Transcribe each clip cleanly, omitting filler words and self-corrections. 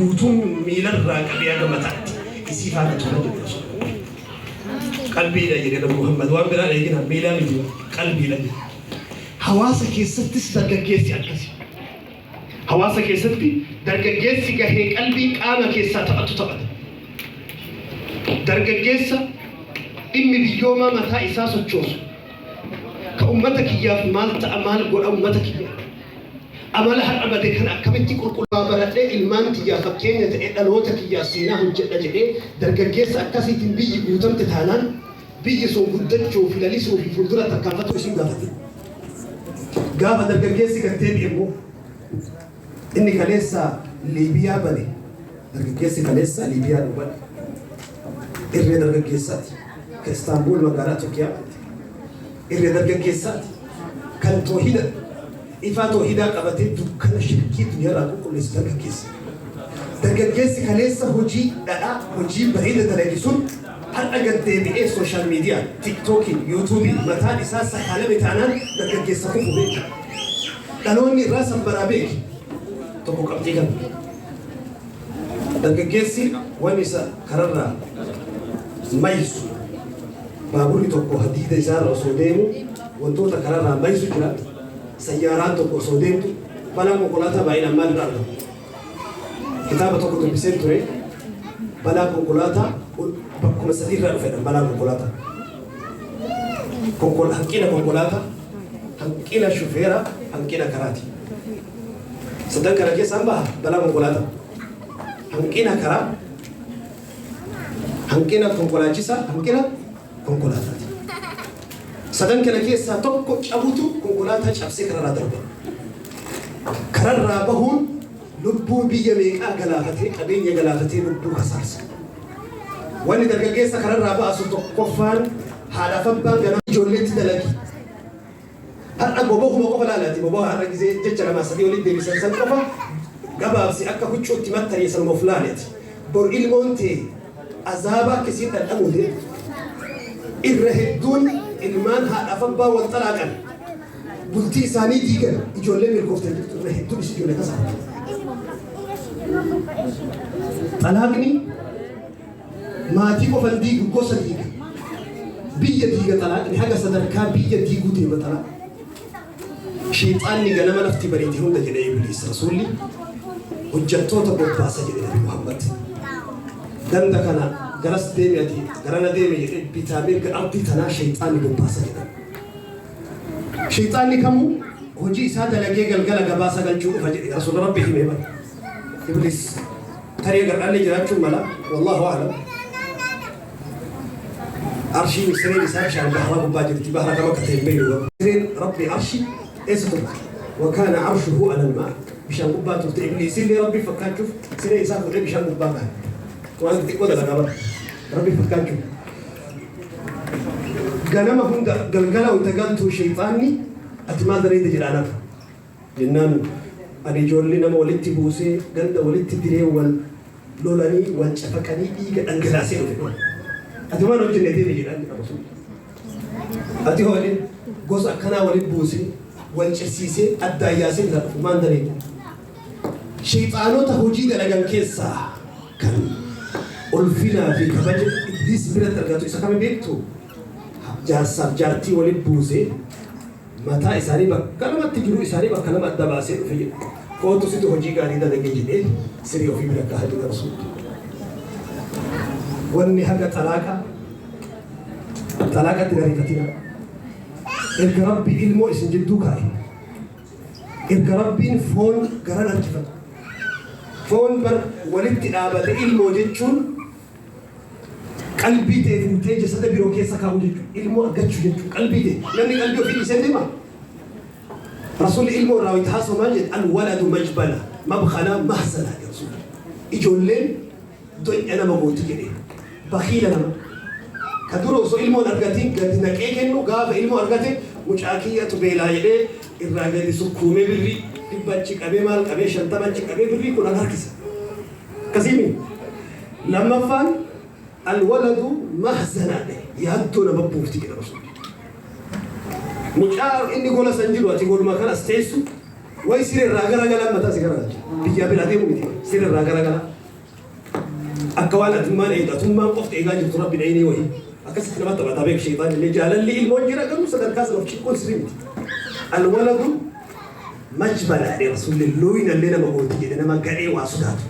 Guutuun miilarraa qabee haga mataatti isii faana tola jedhe Rasuulli. Qalbiidha jedhe Nabi Muhammad, waan biraa eegina miilaa miti, qalbiidha jedhe. Hawaasa keessattis dargaggeessi akkasi. Hawaasa keessatti dargaggeessi gahee qalbii qaama keessaa taphatu taphata. Dargaggeessa dhimmi biyyoomaa mataa isaa sochoosu, ka ummata kiyyaaf maal ta'a, maal godha, ummata kiyya amala har'a bade kana akkamitti qulqullaa baradhee ilmaan kiyyaaf fakkeenya ta'e, dhaloota kiyyaaf seenaa hojjedha jedhee, dargaggeessa akkasiitiin biyyi guutamte taanaan biyyi sun guddachuu fi lalisuu fi fuuldura tarkaanfachuu isin gaafate. Gaafa dargaggeessi gad deebi'e immoo, inni kaleessa Liibiyaa bane, dargaggeessi kaleessa Liibiyaa nu bane irree dargaggeessaati. Ka Istaanbul magaalaa Turkiyaa bante irree dargaggeessaati. Kan toohida ifaa toohidaa qabatee dukkana shirkii duniyaarraa qulqulleessu dargaggeessa. Dargaggeessi kaleessa hojii dhadhaa, hojii bareeda dalage sun har'a gad deebi'ee social media, TikTokiin, YouTubiin mataan isaa sakaalame taanaan dargaggeessa kufu beeki. Dhaloonni irraa san baraa beeki. Tokko qabxii kana. Dargaggeessi wanni isa kararraa maysu, baaburri tokko hadiida isaarra osoo deemu wantoota kararraa maysu jira. Sayyaaraan tokko osoo deemtu, balaan konkolaataa baay'inaan maalirraa argama? Kitaaba tokko dubbiseen ture. Balaa konkolaataa bakkuma sadiirraa dhufedha balaan konkolaataa. Hanqina konkolaataa, hanqina shufeeraa, hanqina karaati. Sadan kana keessaan baha balaa konkolaataa. Hanqina karaa, hanqina konkolaachisaa, hanqina konkolaataati. Sadan kana keessaa tokko cabutu konkolaataa cabsee kararraa darba. Kararraa bahuun lubbuu biyya meeqaa galaafatee, qabeenya galaafatee, lubbuu kasaarsa. Wanni dargaggeessa kararraa baasu tokkoffaan haadhaaf abbaan ganama ijoolleetti dalagi. Har'a boba'uma qofa laalaati, boba'aa har'a gisee jecha lamaa sadii walitti deebisan san qofa gabaabsi akka huccuutti maxxanee sanuma of laaleeti. Bor ilmoon tee azaaba akka isiin dhandhamuu deemtu. Irra hedduun ilmaan haadhaaf abbaa wal xalaaqan, bultii isaanii diigan, ijoollee milkooftan jirtu, irra hedduun isii ijoollee kasaarti. Xalaaqni maatii qofan diigu, gosa diiga. Biyya diiga xalaaqni, haga sadarkaa biyya diiguu deema xalaaq. Sheexaanni ganama lafti bariite hunda jedhee Ibliis, Rasuulli hojjettoota bobbaasa jedhe Nabi Muhammad. Ganda kana garas deemi, ati garana deemi jedhee bitaa mirga ardii tanaa sheexaanni bobbaasa jedhan. Sheexaanni kamuu hojii isaa dalagee galgala gabaasa galchuu dhufa jedhe Rasuula Rabbi himee bara. Ibliis tarii gardhaallee jiraachuun mala, wallaahu a'lam. Arshiin sireen isaa bishaan bahara gubbaa jirti, bahara kam akka ta'e hin beeknu garuu. Sireen Rabbi arshi eessa turte? Wakaana arshuhu alal maa, bishaan gubbaa turte. Ibliisillee Rabbi fakkaachuuf siree isaa fuudhee bishaan gubbaa kaa'e. Waan xixiqqoo dalagaa bara. Rabbi fakkaachuuf. Ganama hunda galgala wanta galtuu sheexaanni ati maal dareede jedhaan hafa. Jennaan ani ijoollee nama walitti buusee, ganda walitti diree, wal lolanii wal cafaqanii dhiiga dhangalaasee dhufe. Ati maal hojjenne deeme jedhaan jedha Rasuulli. Ati hoo jedheen, gosa akkanaa walitti buusee, wal cirsiisee, addaan yaasee bitaa dhufe, maal dareede? Sheexaanota hojii dalagan keessaa kan ulfinaa fi kabaja Ibliis biratti argatu isa kami beektu? Jaarsaaf jaartii walitti buusee, mataa isaanii bakka lamatti, jiru isaanii bakka lama adda baasee dhufe jedha. Kootu, situ hojii gaarii dalagee jedhee siree ofii bira kaa'aa jedha Rasuulli. Wanni haga xalaaqa xalaaqatti hin ariifatina. Erga Rabbi ilmoo isin jidduu kaa'e, erga Rabbiin foon garan harkifatu, foon bar walitti dhaabate, ilmoo jechuun qalbii ta'e fuutee jasada biroo keessa kaa'u jechuudha. Ilmoo argachuu jechuudha. Qalbii ta'e. Namni qalbii ofii dhiisee deema. Rasuulli ilmoo irraa wayita haasa'u maal jedhe? Alwaladu majbala, mabkhala, mahzana jedhe Rasuulli. Ijoolleen donya nama gooti jedhe. Bakiila nama. Ka dura osoo ilmoon argatiin gadi naqee kennu, gaafa ilmoo argate mucaa kiyyatu beelaa jedhee irraa gadi sukkuumee birrii 100 achi qabee, maal qabee, 50 achi qabee, birrii 10 harkisa. Akkasiimi. Lammaffaan alwaladu mahzanaadha, yaaddoo nama buufti jedha Rasuulli. Mucaa inni gola san jiru, ati goluma kan as teessu Wayi siree irraa garagalaan mataa si garagalcha. Biyyaa biraa deemu miti. Siree irraa garagalaa. Akka waan atummaan eegdu atummaan qofti eegaa jirtu rabbi dhayinii wayii. Akkasitti nama taphataa beek sheexaan illee jaalalli ilmoon jira garuu sadarkaa sana of cinquun sirrii miti. Alwaladu majbala jedhe rasuulli looyinallee nama gooti jedhe nama gadhee waa sodaatu.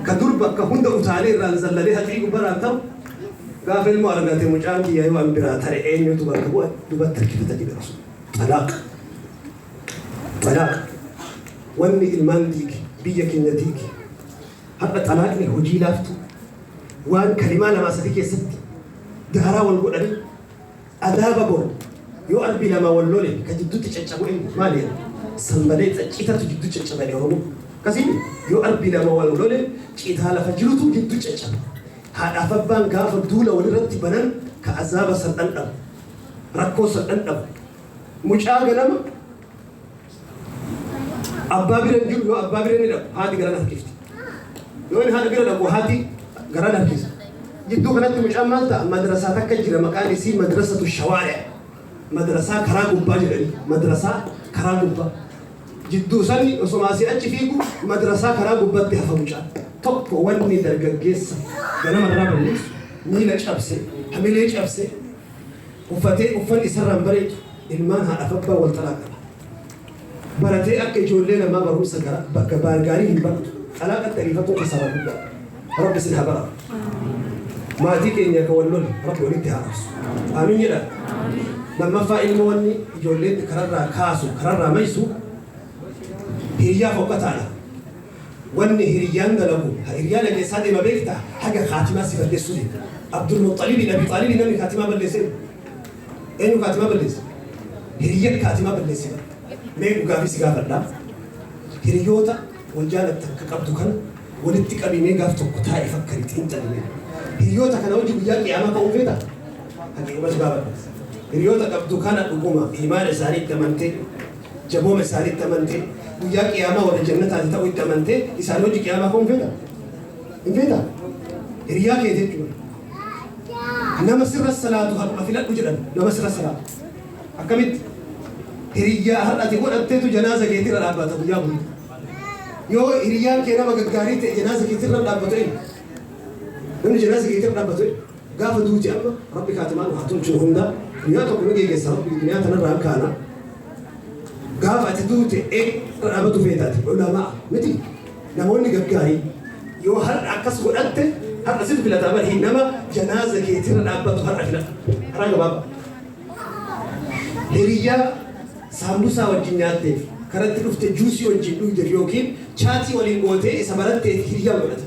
Ka dur bakka hunda utaalee irraan zallalee haxii gubbarraan ta'u gaafa ilmoo argate mucaan kiyya yoo an biraa tare eenyutu bakka bu'a dubatti harkifata jedhe rasuulli. Xalaaq. Xalaaq. Wanni ilmaan diige biyya keenya diige har'a xalaaqni hojii laaftuu waan kalimaa lamaa sadii keessatti daaraa wal godhanii adaaba boru yoo arbi lamaa wal lole ka jidduutti caccabu eenyu maali jedha sanbalee ciitatu jidduu caccaba jedhe Oromoo akkasii yoo arbi lama wal lole ciitaa lafa jirutu jidduu caccaba haadhaaf abbaan gaafa duula walirratti banan ka azaaba san dhandhamu rakkoo san dhandhamu mucaa ganama abbaa bira hin jiru yoo abbaa bira ni dhaqu haati garaan harkifti. Yoo inni haadha bira dhaqu haati garaan harkisa. Jidduu kanatti mucaan maal ta'a? Madrasaa takka jira maqaan isii madrasatu shawaari'a. Madrasaa karaa gubbaa jedhanii madrasaa karaa gubbaa. Jidduu sani osoma asii achi fiigu madrasaa karaa gubbaatti hafa mucaan. Tokko wanni dargaggeessa ganama irraa balleessu miila cabse hamilee cabse uffatee uffanni isarraan bareedu ilmaan haadhaaf abbaa wal xalaaqadha. Baratee akka ijoollee namaa barumsa gara bakka gaarii hin baratu. Xalaaqatti ariifatuu kasaaraa guddaa. Rabbi isin haa baraaru. Maatii keenya ka wal lole Rabbi walitti haa araarsu. Amiin jedha. Lammaffaa ilma wanni ijoolleen kararraa kaasu kararraa maysu hiriyaa fokkataadha. Wanni hiriyyaan dalagu hiriyyaan dhageessaa deema beekta haga kaatimaa si balleessuu deema. Abdul Muxxalibiin Abi Xaalibiin namni kaatimaa balleessee eenyu kaatimaa balleesse? Hiriyya kaatimaa balleesse bara. Mee dhugaafii si gaafadha. Hiriyoota wal jaalattan ka qabdu kana walitti qabimee gaaf tokko taa'i fakkari xiinxalimee. Hiriyoota kana hojii guyyaa qiyaamaa ka'uu feeta? Haqiiquma si gaafadha. Hiriyoota qabdu kana dhuguma imaana isaanii itti amantee jabooma isaanii itti amantee guyyaa qiyaamaa warra jannataati ta'uu itti amantee isaan hojii qiyaamaa ka'uu hin feeta? Hin feeta? Hiriyaa keeti jechuudha. Nama sirra salaatu haquma filadhu jedhan nama sirra salaatu. Akkamitti? Hiriyyaa har'ati godhatteetu janaaza keetirra dhaabbata guyyaa guyyaa. Yoo hiriyyaan kee nama gaggaarii ta'e janaaza keetirra dhaabbatu eenyu? Namni janaaza keetirra dhaabbatu eenyu? Gaafa duuti amma rabbi kaatimaan haa tolchu hunda guyyaa tokko nu geeggeessa rabbi duniyaa tanarraa hin kaana. Gaafa ati duute eenyu dhaabbatu feetaati ulamaa miti namoonni gaggaarii yoo har'a akkas godhatte har'a situ filataa bari nama janaaza keetirra dhaabbatu har'a filata. Karaa gabaabaa. Hiriyyaa saambusaa wajjin nyaatteef karatti dhufte juusii wajjin dhugdeef yookiin chaatii waliin gootee isa baratteef hiriyaa godhata.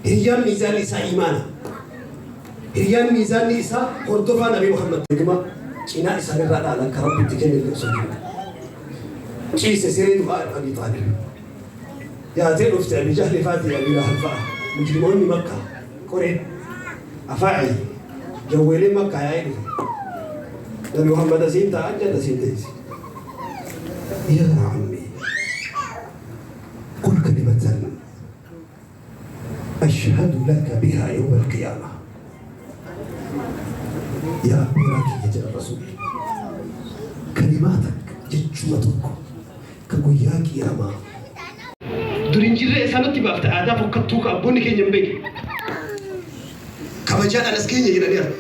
Hiriyyaan miizaanni isaa imaana. Hiriyyaan miizaanni isaa hordofaa Nabi Muhammad dhuma cinaa isaanirraa dhaalan kan Rabbi itti kenne osoo jiru. Ciise siree du'aa Abi Xaalib. Yaatee dhufte Abi Jahli faatii Abi Lahab fa'a. Mujrimoonni Makkaa qoreen afaa'i jawweeleen Makkaa yaa'ee dhufe. Nabi Muhammad asiin taa'an jedha asiin teessi. Yaa ammi qul kalimatan ashhadu laka bihaa yawma alqiyaama. Yaa abbeeraa kiyya jedha rasuulli. Kalimaa takka jechuma tokko ka guyyaa qiyaamaa. Dur hin jirree isaanatti baafte aadaa fokkattuu ka abboonni keenya hin beekne. Kabajaadhaan as keenya jedhanii argu.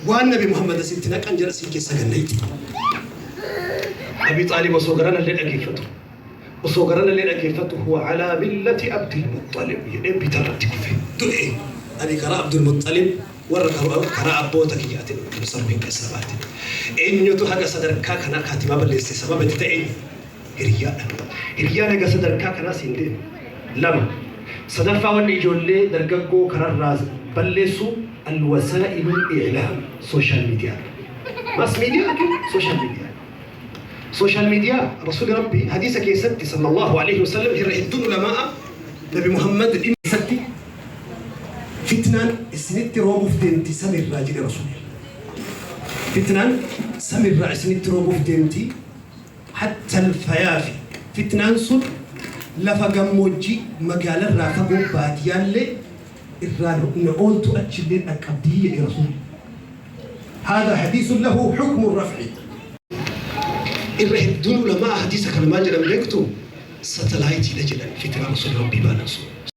Waan Nabi Muhammad asitti naqan jara siin keessa gannayti. Abi Xaalib osoo garanallee dhageeffatu. Osoo garanallee dhageeffatu huwa alaa millati Abdul Muxxalib jedhee bitarratti kufe. Du'e. Ani karaa Abdul Muxxalib warra karaa abboota kiyyaatiin sammuu hin keessaa baate. Eenyutu haga sadarkaa kanaa kaatimaa balleesse sababa itti ta'e eenyu? Hiriyyaadha. Hiriyyaan haga sadarkaa kanaa siin deema. Lama. Sadaffaa wanni ijoollee dargaggoo kararraa balleessu alwasaa'ilul i'laam social media. Mass media yookiin social media. Social media Rasuuli Rabbi hadiisa keessatti sallallahu alaihi wasallam irra hedduun ulamaa Nabi Muhammad dhimma keessatti fitnaan isinitti roobuuf deemti samirraa jedhe Rasuulli. Fitnaan samirraa isinitti roobuuf deemti hatta alfayaafi fitnaan sun lafa gammoojjii magaalarraa fagoo baadiyyaallee irraa na ooltu achillee dhaqqabdii jedhe Rasuulli. هذا حديث له حكم الرفع. Irra hedduun ulamaa hadiisa kana maal jedhan beektu? Satellite iidha jedhan, fitraa Rasuula Rabbii baanan sun.